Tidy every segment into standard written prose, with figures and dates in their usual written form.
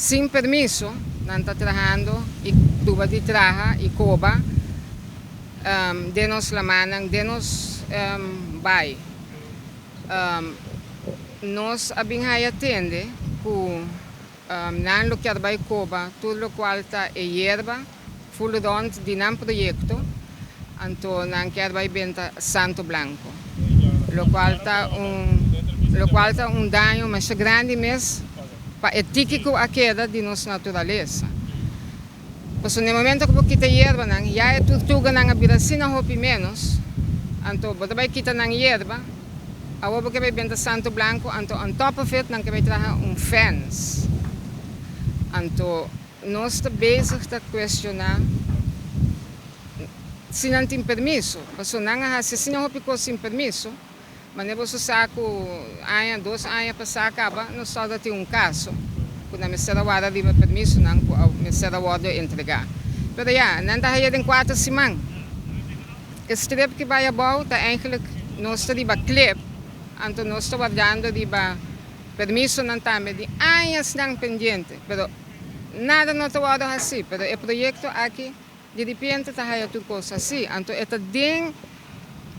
Sin permiso nan ta trahando y prueba di traha y coba den nos lamannan, den nos bai. Nos a bin haya tende cu nan lo kier bai coba tur locual ta e yerba full rond di nan proyecto, anto nan kier bai benta Santo Blanco, locual ta un locual ta un daño masha grandi mes pa e tiki cu a keda di nos naturalesa. Pasobra na e momento cu bo kita yerbanan, ya e turtuganan a bira asina hopi menos, anto bo ta bai kita nan yerba, awor bo ke bai benta Santo Blanco, anto on top of it nan ke bai traha un fence. Anto nos ta bezig ta cuestiona si nan tin permiso, pasobra nan a haci asina hopi cos sin permiso. Mane boso sa ku aña, dos aña pasá kaba nos tabata tin un kaso ku nan mester a warda riba permisonan ku a mester a wòrdu entregá. Pero ya, nan ta haya den kuater siman. E strip ki bai abou ta eigenlijk nos ta riba klip, anto nos ta wardando riba permisonan tambe di añasnan pendiente. Pero nada no ta wòrdu hasí. Pero e proyekto aki Di ripiente ta haya tur cos asi, anto e ta den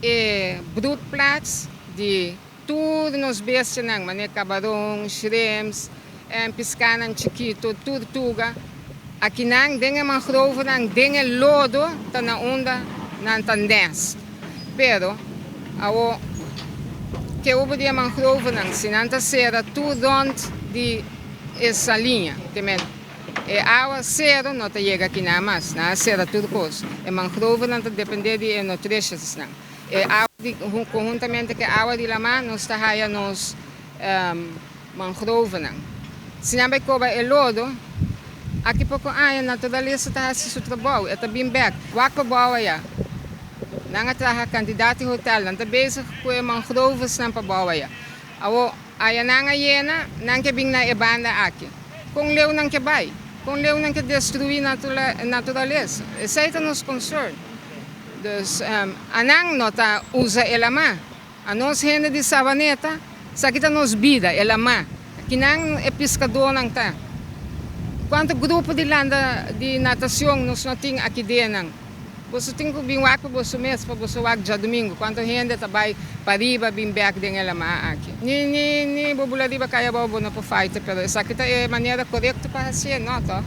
e broedplaats di tur nos bestianan, manera cabaron, shrimps, piscanan chikito, turtuga. Akinan den e mangrovenan, den e lodo ta na unda nan ta nest. Pero awo ke obo di e mangrovenan si nan ta cera tur rond di e saliña, te men. E awa sero no ta yega akinan mas. Nan a sera tur kos. E mangrovenan ta depende di e nutritionsnan. E awa di, konhuntamente ku e awa di lamá nos ta haya nos mangrovenan. Si nan bai koba e lodo, aki poko aña naturalesa ta hasi su trabou, e ta bin bek. Wak pa bou aya. Nan a traha kantidat di hotel. Nan ta bezig ku e mangrovesnan pa bou aya. Awor, aya nan a yena, nan ke bin na e banda aki. Kon leu nan ke bai? Kon leu nan ke destruí naturalesa? Esei ta nos concern. Dus, anan no ta usa e lamá. Anos hende di Savaneta, esaki ta nos bida, e lamá. Kinan e piskadónan ta? Kuantu grupo di landa di natacion nos no tin aki den nan? Boso tin ku bin wak pa boso mes, pa boso wak djadumingu kuantu hende ta bai pariba bin bek den e lamá aki. Ni ni ni bo bula riba kai abou bo no por faita, pero esaki ta e manera korekto pa hasié, no tòg?